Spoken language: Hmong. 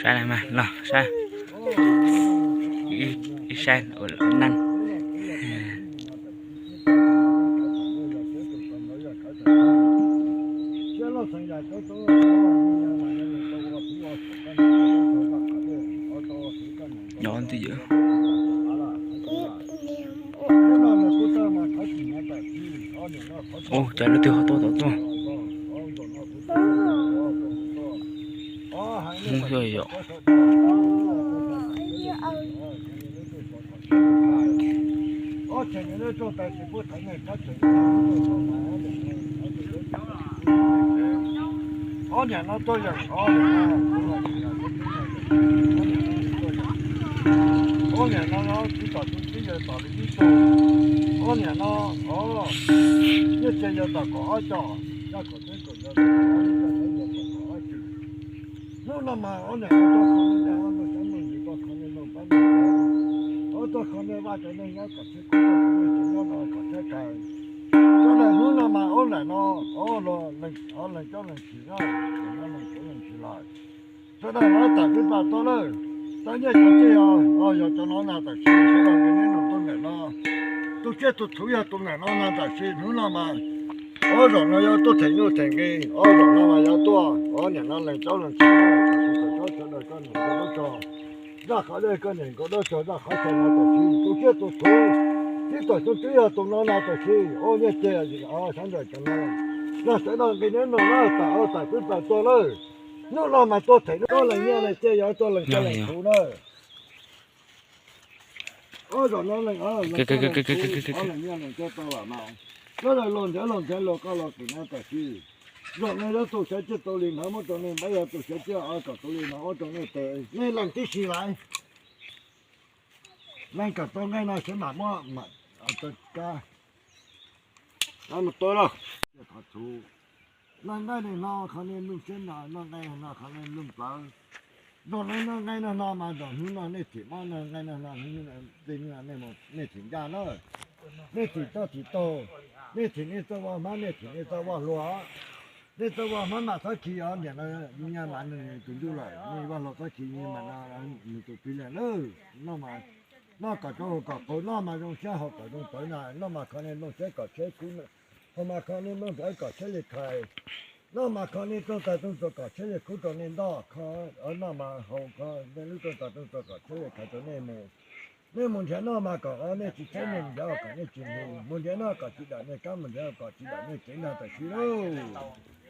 Saib na mas los saib, ib saib ua neej. Nyob twj ywm. Ua cas leej twg ho tuaj tom tuaj? Hmoob xwb yom. Ob niam no tuaj yeem, ob niam no tsis tom tus tib yawg tom li ib tug. Ob niam no, o, nyiaj txiag yawg tom kaum ob co, yog kaum teb kaum yawg, yawg tom kaum ob cwm. Hnub no mas ob niam no tuaj kho nej, tuaj kho nej, tuaj kho nej, tuaj kho nej vaj cov neeg nyob kom txhib kub, tuaj kho nej cov nyob no kom txhib kawg. Sawv daws hnub no mas ob niam no, o, lees coob lees tsis na, lees coob lees tsis lawm. Sawv daws no tawm peb pas tuaj lawm, tau nyiaj cov txiaj os, yog cov no na tam sim sawv daws nqis neb no tuaj ntawm no. Tus tsiaj tus txhuv yog tus ntawm no na tam sim hnub no mas, ob zaum no yog tuaj them nyuj them nqi, ob zaum no mas yog tuaj, ob niam no lees coob lees tsis na, tam sim kom tsob sawv daws koj niam nkauj dawb tsog, zaj qhov dej koj niam nkauj dawb tsog, zaj qhov txhia no tam sim tus tsiaj tus txhuv, tib tom xyoo twb yog tus no na tam sim, o, nyiaj txiag sab nraws cov no. Yog sawv daws nqis neb no na, tawm, tawm peb pas tuaj lawm. Hnub no mas tuaj them hnub lees nyiaj lees txiaj, yog tuaj lees coob lees txhuv na. Ob zaum no lees, lees coob lees txhuv, ob lees nyiaj lees txiaj tau lawm mas, sawv daws los nrhiav los nrhiav los koj los tim no tam sim. Zaum no yog tus xyov tsiaj tus li no muab rau nej npab, yog tus xyov tsiaj kom tus li no ua rau nej tes, nej lees tib si lawm. Lees kom tau nqaij no seb mam muab, mam, mus tuaj los. Noj nqaij no qhov nej nplooj siab no, noj nqaij no qhov nej nplooj plawv. Zaum no noj nqaij no no mas zaum hnub no nej thim mob, noj nqaij no no, tej hnub no nej thim ncaj na. Nej thim toj thim taug, nej thim nej txoj vaj hmab, nej thim nej txoj vaj hlua. Nej txoj vaj hmab mas txhob khi os, niam no nyiaj mas nws tus ntuj lawm, nej vaj hlua txhob khi, nyiaj mas nws tus plig lawm na. Noj mas, noj kom tau kom qaug, noj mas zoo siab haus kom zoo tawv na, noj mas kho nej nplooj siab kom tshiab kub, haus mas kho nej nplooj plawv kom tshiab li khais. Noj mas kho nej rooj tag rooj txuas kom tshiab li kub rau nej ntoj, kho, noj mas haus kho nej lub rooj tag rooj txuas kom tshiab li khais rau nej mus. Nej mus nrhiav noj mas kom nej tsis tshiab, nej mus nrhiav kom nej tsis hlis, mus nrhiav noj kom tsis dam nej kab, mus nrhiav kom tsis dam nej tsev ntag tam sim lauj.